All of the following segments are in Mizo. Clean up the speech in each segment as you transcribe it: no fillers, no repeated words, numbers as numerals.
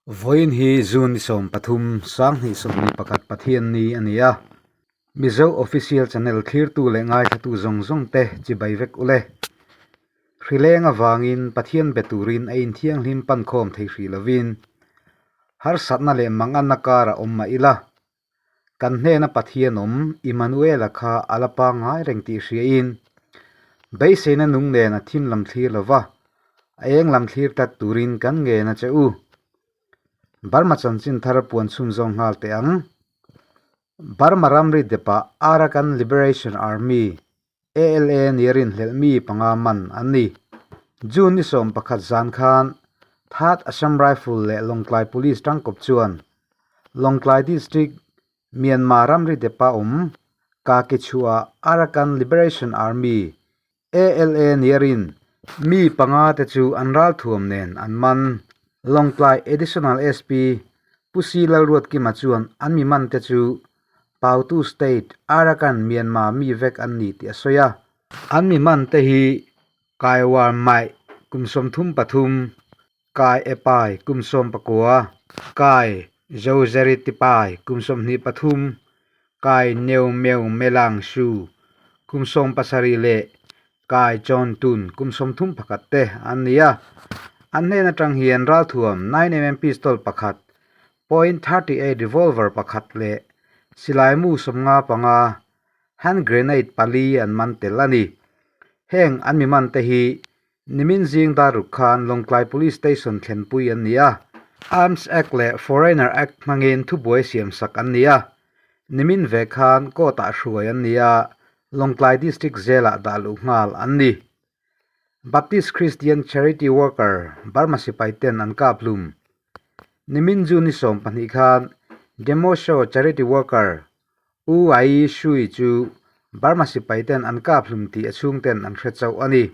Vawiin hi June ni 13, 2021 Pathianni a ni a. Mizo Official Channel thlirtu leh ngaithlatu zawng zawng te chibai vek ule. Hrileng avangin Pathian be turin a inthianghlim pankhawm thei hrih lovin harsatna leh manganna karah awm mah ila. Kan hnena Pathian awm Immanuela kha a la pangngai reng tih hriain, beiseina nung nen a thim lam thlir lo va, a eng lam thlir tlat turin kan ngen a che u. Burma chanchin thar puan chhunzawm nghal teh ang. Burma ramri depah Arakan Liberation Army, ALA, nia rinhlelh mi panga man an ni. June ni 11 zan khan Third Assam Rifle leh Lawngtlai Police tangkawp chuan Lawngtlai District, Myanmar ramri depa awm Kakichhuah Arakan Liberation Army, ALA, nia rin mi panga te chu an ralthuam nen an man. Lawngtlai Additional SP Pu Si Lalruatkima chuan an mi man te chu Pautu State, Arakan, Myanmar mi vek an ni tih a sawi a. An mi man te hi Kaiwar Mai kum 33, Kai e pai kum 19, Kai Zozerit pai kum 23, Kai Neu Meu Melang Shu kum 70 leh Kai Chawn Tun kum 31 te an ni a. An hnen atang hian ralthuam 9mm pistol pakhat, point 38 revolver pakhat leh silai mu 55, hand grenade pali an man tel a ni. Heng an mi man te hi Nimin zing dar ruk khan Lawngtlai Police Station thlenpui an ni a, Arms Act leh Foreigner Act hmangin thubuai siamsak an ni a, nimin ve khan court-ah hruai an ni a, Lawngtlai District Jail-ah dah luh nghal an ni. Baptist Christian Charity Worker Burma sipai ten an kap hlum. Nimin June ni 12 khan Demosho Charity Worker U Aye Shui chu Burma sipai ten an kap hlum tih a chhung ten an hre chauh a ni.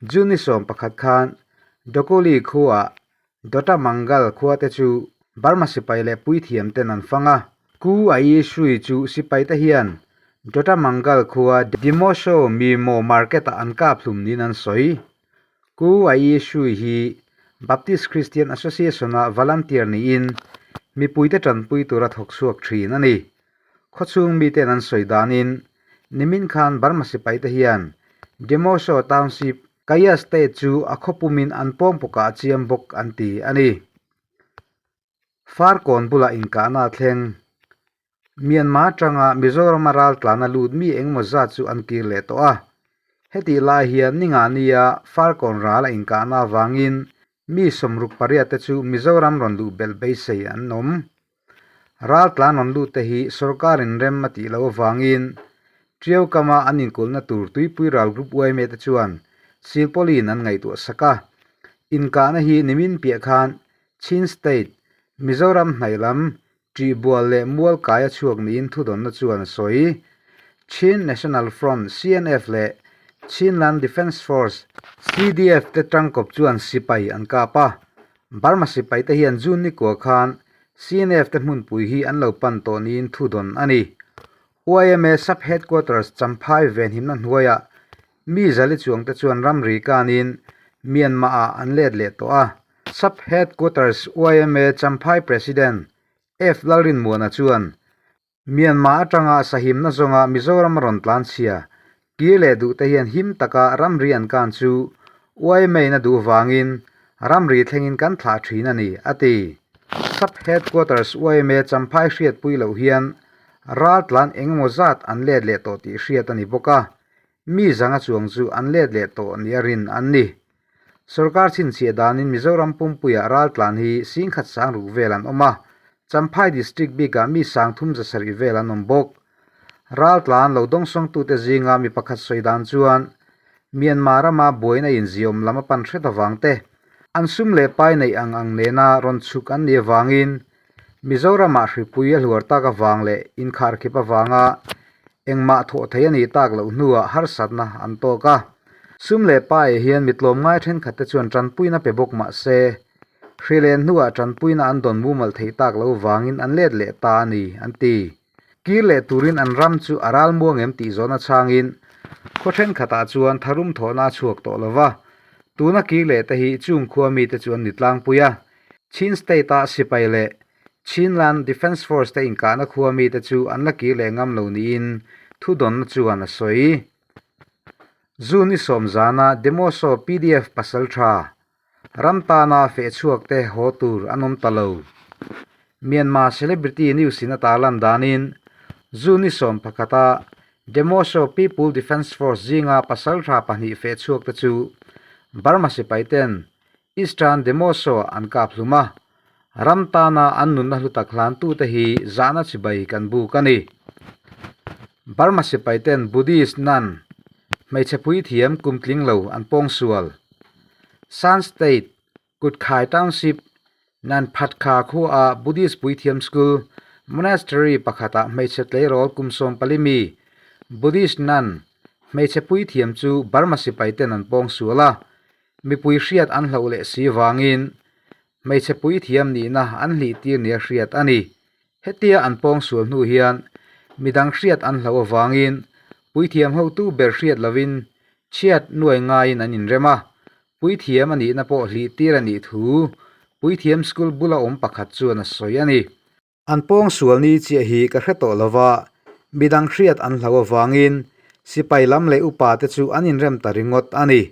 June ni 11 khan Dokoli khuaah Dota Mangal khua te chu Burma sipai leh puithiam ten an fang a. Ku Aye Shui chu sipai te hian Dota Mangal khua Dimosho Mimo Market ah an kap hlum niin an sawi. Ku Aye Shui hi Baptist Christian Association ah volunteer niin mipuite tanpui tura thawk chhuak thin a ni. Khawchhung miten an sawi danin nimin khan Burma sipai te hian Demoso Township, Kaya State chu a khawpumin an pawngpawkah a chiam bawk an ti a ni. Farkawn bulah inkahna a thleng. Myanmar atanga Mizorama raltlana lut mi engemaw zat chu an kir leh tawh a. Hetih lai hian ninga nia Farkawn ral a inkahna avangin mi 68 te chu Mizoram rawn luh belh beisei an awm. Raltlan rawn lut te hi sorkarin rem a tih loh avangin Tiau kama an inkulhna tur Tuipui ral Group yma te chuan silpawlin an ngaihtuah sak a. Inkahna hi nimin piah khan Chin State, Mizoram hnaih lam Ṭihbual leh Mualkai a chhuak niin thudawnna chuan a sawi. Chin National Front, CNF, leh Chinland Defence Force, CDF, te tangkawp chuan sipai an kap a. Burma sipai te hian June ni kua khan CNF te hmunpui hi an lo pan tawh niin thudawn a ni. YMA Sub Headquarters Champhai venhimna hnuaiah mi zali chuang te chuan ramri kanin Myanmar ah an let leh tawh a. Sub Headquarters YMA Champhai President F Lalrinmuana chuan Myanmar atanga sahimna zawnga Mizoram a rawn tlan chhia, kir leh duh te hian him taka ramri an kan chu YMA in a duh vangin ramri thlengin kan thlah thin a ni, a ti. Sub Headquarters YMA Champhai hriatpui loh hian ral tlan engemaw zat an let leh tawh tih hriat a ni bawk a, mi zanga chuang chu an let leh tawh nia rin an ni. Sorkar chhinchhiah danin Mizoram pumpuiah raltlan hi singkhat sang ruk vel an awm a, Champhai District bikah mi sang thum zasarih vel an awm bawk. Raltlan lo dawngsawngtute zinga mi pakhat sawi dan chuan Myanmar rama buaina inziawm lam a pan hret avang te, an sum leh pai neih ang ang nena rawn chhuk an nih avangin Mizoramah hripui a hluar tak avang leh inkharkhip avanga engmah thawh thei a nih tak loh hnuah harsatna an tawk a. Sum leh pae hian mi tlawmngai thenkhat te chuan tanpuina pe bawk mah se, hri len hnuah tanpuina an dawn mumal theih tak loh vangin an let leh ta a ni, an ti. Kir leh turin an ram chu a ral muang em tih zawhna changin khaw thenkhatah chuan tharum thawhna a chhuak tawh lo va, tuna kir leh te hi chung khua mite chu an ni tlangpui a. Chin State-a sipai leh Chinland Defence Force te inkahna khua mite chu an la kir leh ngam lo niin thudawnna chuan a sawi. Zu ni sawm zana Demoso pdf pasal tha ram tana feh chhuak te haw tur an awm ta lo. Myanmar Celebrity News in a tarlan danin Zu ni sawm pakhata Demoso People Defence Force zinga pasal tha pahnih feh chhuak te chu Burma sipai ten Eastern Demoso an kap hlum a, ram tana an nunna hlu tak hlantute hi zahna chibai kan buk a ni. Burma sipai ten Buddhist nun hmeichhe puithiam kum tling lo an pawngsual. Shan State Kutkhai Township Nanphatkha khua Buddhist puithiam school monastery pakhatah hmeichhe tleirawl kum 14 mi Buddhist nun hmeichhe puithiam chu Burma sipai ten an pawngsual a, Mipui hriat an hlauh leh si vangin hmeichhe puithiam nihna an hlih tir nia hriat a ni. Hetia an pawngsual hnu hian midang hriat an hlauh avangin puithiam hotu ber hriat lovin chhiat nuai ngaiin an inrem a, puithiam a nihna pawh hlih tir a nih thu puithiam school bula awm pakhat chuan a sawi a ni. An pawngsual ni chiah hi ka hre tawh lo va, midang hriat an hlau avangin sipai lam leh upa te chu an inrem ta ringawt a ni.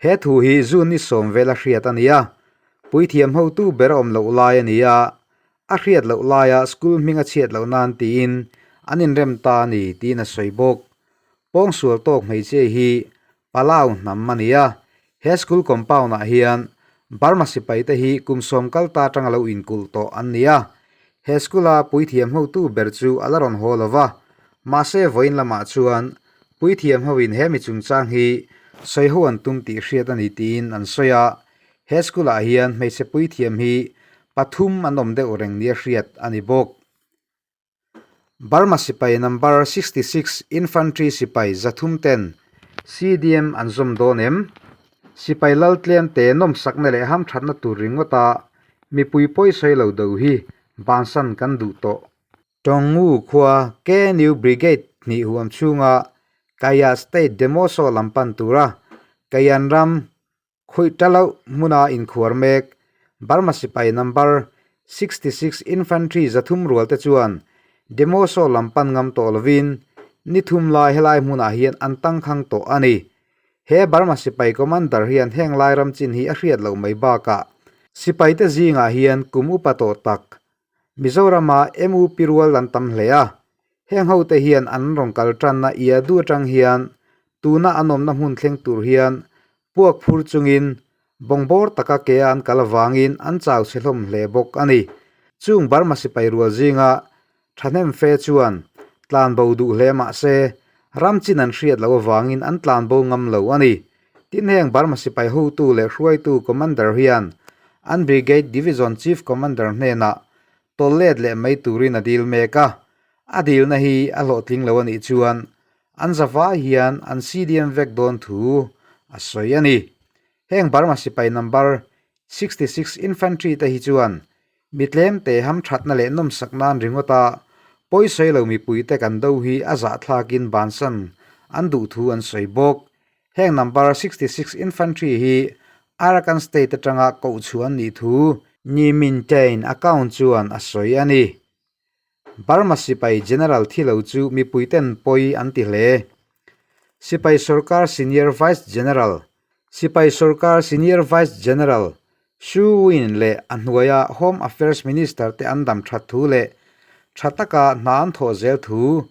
He thu hi June ni sawm vela hriat a ni a, puithiam hotu ber a awm loh lai a ni a, a hriat loh laia school hming a chhiat loh nan tiin an inrem ta a ni tiin a sawi bawk. Pawngsual tawk hmeichhia hi Palau hnam a ni a, he school compound ah hian Burma sipai te hi kum sawm kal ta atanga lo inkulh tawh an ni a, he school a puithiam hotu ber chu a la rawn haw lo va, mahse vawiin lamah chuan puithiam ho in he mi chungchang hi sawi ho an tum tih hriat a ni tiin an sawi a, he school ah hian hmeichhe puithiam hi pathum an awm deuh reng nia hriat a ni bawk. Burma sipai number 66 Infantry sipai zathum ten CDM an zawm dawn em? Sipai lal tlem te nawmsakna leh hamthatna tur ringawta mipui pawisawi lo do hi bansan kan duh tawh. Tongngu khua KNU Brigade hnih huam chhunga Kaya State Demoso lam pan tura Kayan ram Khuih ta loh hmuna inkhuar mek Burma sipai number 66 Infantry zathum rual te chuan Demoso lam pan ngam tawh lovin ni thum lai helai hmunah hian an tangkhang tawh a ni. He Burma sipai commander hian heng lai ram chin hi a hriat loh mai bakah sipai te zingah hian kum upa tawh tak Mizorama MUP rual an tam hle a, heng hote hian an rawn kal tanna ia du atang hian tuna an awmna hmun thleng tur hian puak phur chungin bawngbawr taka ke a an kal avangin an chau chhe hlawm hle bawk a ni. Chung Burma sipai rual zinga thahnem fe chuan tlanbo duh hle mah se ram chin an hriat loh avangin an tlanbo ngam lo a ni. Tin heng Burma sipai hotu leh hruaitu Commander hian an Brigade Division Chief Commander hnenah tawlh let leh mai turin a dil mek a, a dilna hi a hlawhtling lo a nih chuan an zavai hian an CDM vek dawn thu a sawi a ni. Heng Burma sipai number 66 Infantry te hi chuan mi tlemte hamthatna leh nawmsak nan ringawt a pawisawi lo mipuite kan do hi a zahthlakin bansan an duh thu an sawi bawk. Heng number 66 Infantry hi Arakan State atanga koh chhuah an nih thu Ni Min Tain account chuan a sawi a ni. Burma sipai General thi lo chu mipuiten pawi an ti hle. Sipai sorkar Senior Vice General Sipai sorkar Senior Vice General Suu Win leh a hnuaia Home Affairs Minister te an dam that thu leh tha taka hna an thawh zel thu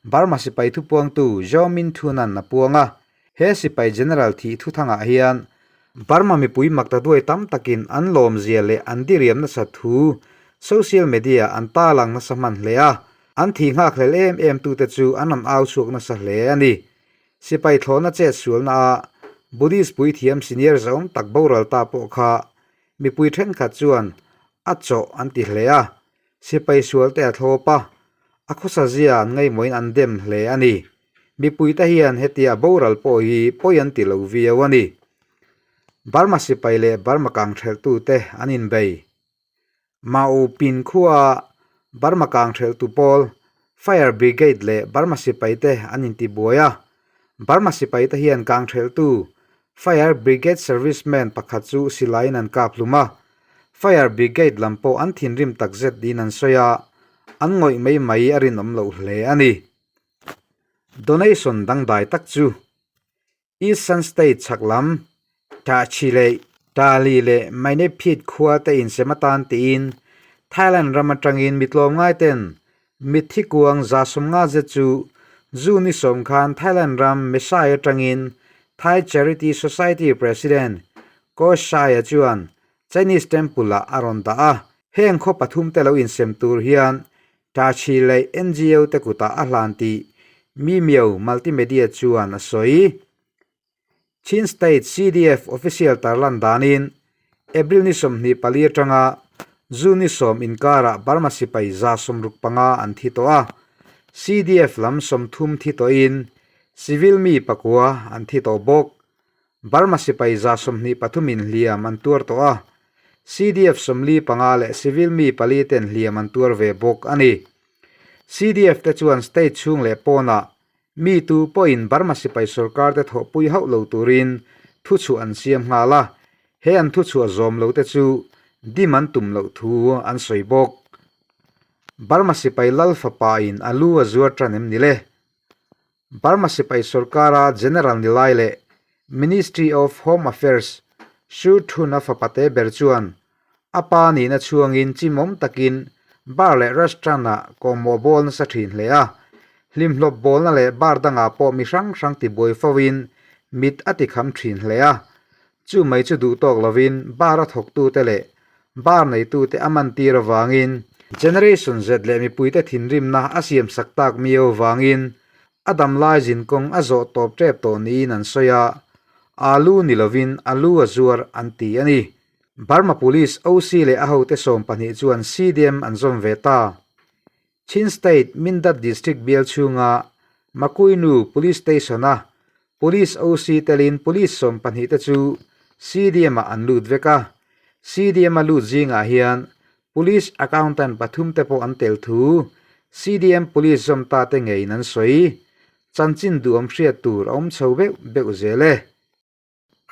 Burma sipai thupuangtu Zaw Min Thun-a'n a puang a. He sipai General thih thuthangah hian Burma mipui makta duai tam takin an lawmzia leh an diriam nasa thu social media an tarlang nasa hman hle a, an thih nghak hlel em em tute chu an rawn au chhuak nasa hle a ni. Sipai thlawhna chet sualna a Buddhist puithiam senior zaawm tak boral ta pawh kha mipui thenkhat chuan a chawh an ti hle a, sipai sualte a thlawp a, a khawsa zia an ngaihmawhin an dem hle a ni. Mipuite hian hetia boral pawh hi pawi an ti lo viau a ni. Burma sipai leh Burma kang thelhtute an inbei. Mau Pin khua Burma kang thelhtu pawl Fire Brigade leh Burma sipaite an intibuai a. Burma sipaite hian kang thelhtu Fire Brigade serviceman pakhat chu silaiin an kap hlum a. Fire Brigade lam pawh an thinrim takzet niin an sawi a, an ngawih mai mai a rinawm loh hle a ni. Donation dangdai tak chu East Shan State chhak lam Tahchi leh Tali leh Mainephit khua te insem atan tiin Thailand ram atangin mi tlawmngai ten mitthi kuang 150 zet chu June ni sawm khan Thailand ram Mesai atangin Thai Charity Society President Ko Shai-a chuan Chinese Temple ah a rawn dah a. Heng khaw pathum te lo insem tur hian Tachi leh NGO te kutah a hlan tih Mimio Multimedia chuan a sawi. Chin State CDF official tarlan danin April ni 24 atanga June ni 10 inkarah Burma sipai 65 an thi tawh a, CDF lam 30 thi tawhin civil mi pakua an thi tawh bawk. Burma sipai 23 in hliam an tuar tawh a, CDF 45 leh civil mi pali ten hliam an tuar ve bawk a ni. CDF te chuan state chhung leh pawnah mi tu pawhin Burma sipai sorkar te thawhpui hauh lo turin thuchhuah an siam nghal a, he an thuchhuah zawm lo te chu dim an tum loh thu an sawi bawk. Burma sipai lal fapa in a lu a zuar tan em ni le? Burma sipai sorkara General ni lai leh Ministry of Home Affairs Shu Thun-a fapate ber chuan a pa nihna chhuangin chimawm takin bar leh restaurant-ah kawhmawh bawl nasa thin hle a. Hlimhlawp bawlna leh bar dangah pawh mi hrang hrang tibuai foin mit a tikham thin hle a. Chu mai chu duh tawk lovin bar a thawktute leh bar neitute a mantir avangin Generation Z leh mipuite thinrimna a siamsak tak miau avangin a damlai zinkawng a zawh tawp tep tawh niin an sawi a, alu ni lovin a lu a zuar an ti a ni. Burma Police OC leh a hote 12 chuan CDM an zawm ve ta. Chin State Mindat District bial chhunga Makuinu Police Station-a Police OC telin Police 12 te chu CDM-ah an lut vek a. CDM-a lut zingah hian Police Accountant pathum te pawh an tel thu CDM Police zawm ta te ngeiin an sawi. Chanchin duhawm hriat tur a awm chho beuh beuh zel e.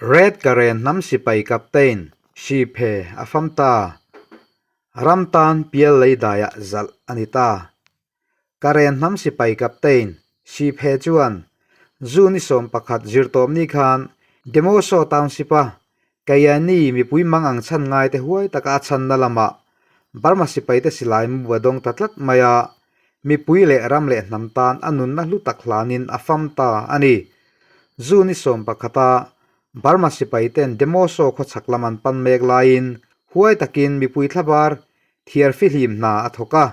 Red Karen hnam sipai captain Shi Phe a fam ta. Ram tan pial lei daiah zalh a ni ta. Karen hnam sipai captain Shi Phe chuan June ni 11 zirtawpni khan Demoso Township-a Kayani mipui mang ang chhan ngaite huai taka a chhanna lamah Burma sipaite silai mu a dawng ta tlat mai a, mipui leh ram leh hnam tan a nunna hlu tak hlanin a fam ta a ni. June ni 11-a Burma sipaiten Demoso khawchhak lam an pan mek laiin huai takin mipui thlabar thiar fihlim hna a thawk a,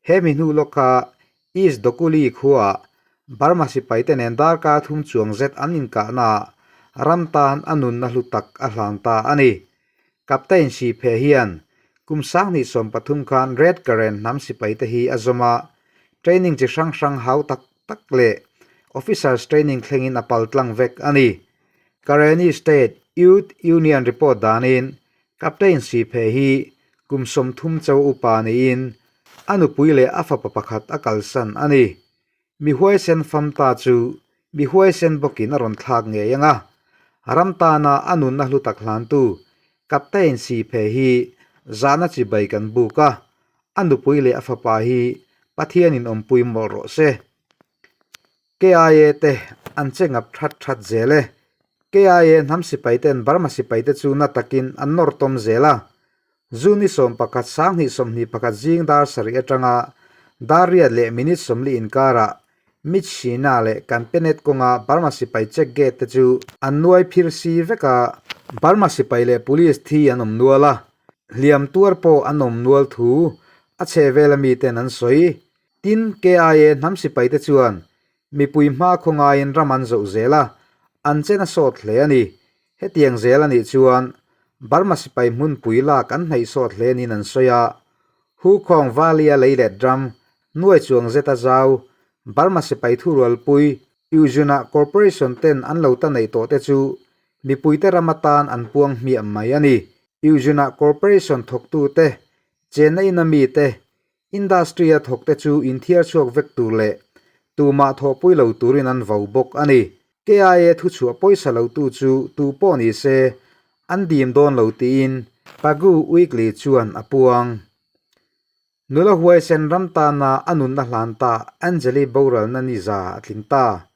he mi hnu lawka East Dokuli khuaah Burma sipaite nen darkar thum chuang zet an inkahnaah ram tan a nunna hlu tak a hlan ta a ni. Captain Shi Phe hian kum 2013 khan Red Karen hnam sipaite hi a zawm a, training chi hrang hrang hau tak tak leh officers training thlengin a pal tlang vek a ni. Karenni State Youth Union report danin Captain Shi Phe hi kum 30 chauh upa niin a nupui leh a fapa pakhat a kalsan a ni. Mi huaisen fam ta chu mi huaisen bawkin a rawn thlak ngei ang a, ram tana a nunna hlu tak hlantu Captain Shi Phe hi zahna chibai kan buk a, a nupui leh a fapa hi Pathianin awmpui mawlh rawh se. KIA te an che ngap that that zel e. KIA hnam sipai ten Burma sipai te chu na takin an nawr tawm zel a. June ni 11 2021 zing dar sarih atanga dar riat leh minute 40 inkarah Myitkyina leh Kanpenet kawnga Burma sipai check gate te chu an nuai phir si vek a. Burma sipai leh police thi an awm nual a, hliam tuar pawh an awm nual thu a chhehvela miten an sawi. Tin, KIA hnam sipaite chuan mipui hma khawngaiin ram an zoh zel a, an chen a sawt hle a ni. Hetiang zel a nih chuan Burma sipai hmunpui lak an hnaih sawt hle niin an sawi a. Hukhawng Valley-a lei let ram nuai chuang zeta zau Burma sipai thurualpui Yuzuna Corporation ten an lo ta neih tawh te chu mipuite ram atan an puang hmiah mai a ni. Yuzuna Corporation thawktute, chenna ina mite Industry-a thawkte chu inthiar chhuak vek tur leh tumah thawhpui lo turin an vo bawk a ni. KIA thuchhuah pawisa lotu chu tu pawh ni se an dim dawn lo tiin Paju Weekly chuan a puang. Nula huaisen ram tana a nunna hlan ta Anjali boralna ni za a tling ta.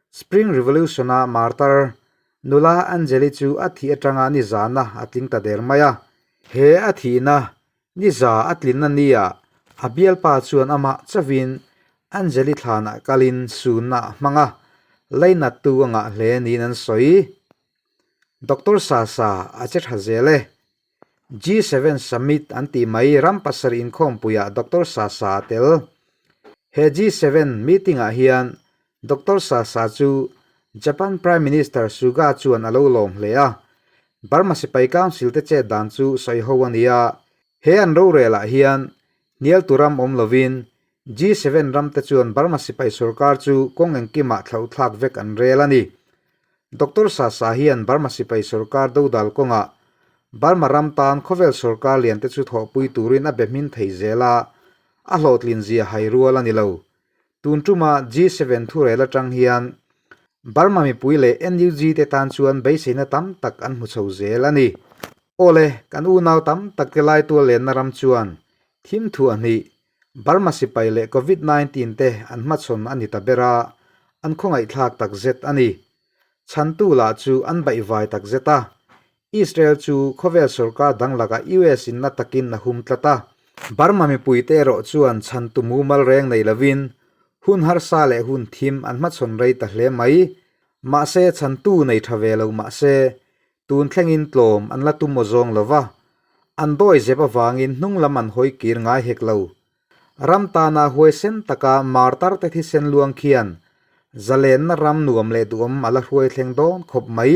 Spring Revolution-a martar nula Anjali chu a thih atanga ni zana a tling ta der mai a. He a thihna ni za a tlinna nia a bialpa chuan amah chauhin Anjali thlanah kalin sunna a hmang a, leinattu a ngah hle niin an sawi. Doctor Sasa a che tha zel e. G7 Summit an tih mai ram pasarih inkhawmpuiah Doctor Sasa a tel. He G7 meeting-ah hian Doctor Sasa chu Japan Prime Minister Suga chuan a lo lawm hle a. Burma sipai council te chet dan chu sawi ho a ni a. He an rorelah hian hnialtu ram awm lovin G7 ram te chuan Burma sipai sorkar chu kawng engkimah thlauhthlak vek an rel a ni. Doctor Sasa hian Burma sipai sorkar dodal kawngah Burma ram tan khawvel sorkar lian te chu thawhpui turin a be hmin thei zel a, a hlawhtlin zia hai rual a ni lo. Tun tuma G7 thurel atang hian Burma mipui leh NUG te tan chuan beiseina tam tak an hmu chho zel a ni. Awle, kan unau tam tak te laitual lenna ram chuan thim thuah hnih Burma sipai leh Covid 19 te an hmachhawn a ni ta ber a, an khawngaihthlak takzet a ni. Chhantu lah chu an baihvai takzet a. Israel chu khawvel sorkar dang lakah US in na takin a hum tlat a. Burma mipuite erawh chuan chhantu mumal reng nei lovin hun harsa leh hun thim an hmachhawn rei ta hle mai. Mahse chhantu nei tha ve lo mahse Tun thlengin tlawm an la tum aw zawng lo va, an dawi zep avangin hnung lam an hawi kir ngai hek lo. Ram tana huaisen taka martar te thisen luang khian zalenna ram nuam leh duhawm a la hruai thleng dawn khawp mai.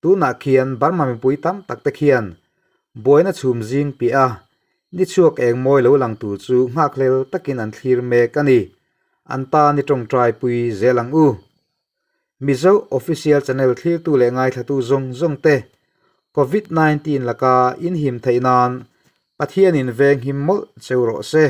Tunah khian Burma mipui tam tak te khian buaina chhum zing piah a, ni chhuak eng mawi lo lang tur chu nghakhlel takin an thlir mek a ni. An tan i tawngtai pui zel ang u. Mizo Official Channel thlirtu leh ngaithlatu zawng zawng te Covid 19 laka inhim theih nan Pathianin veng him mawlh cheu rawh se.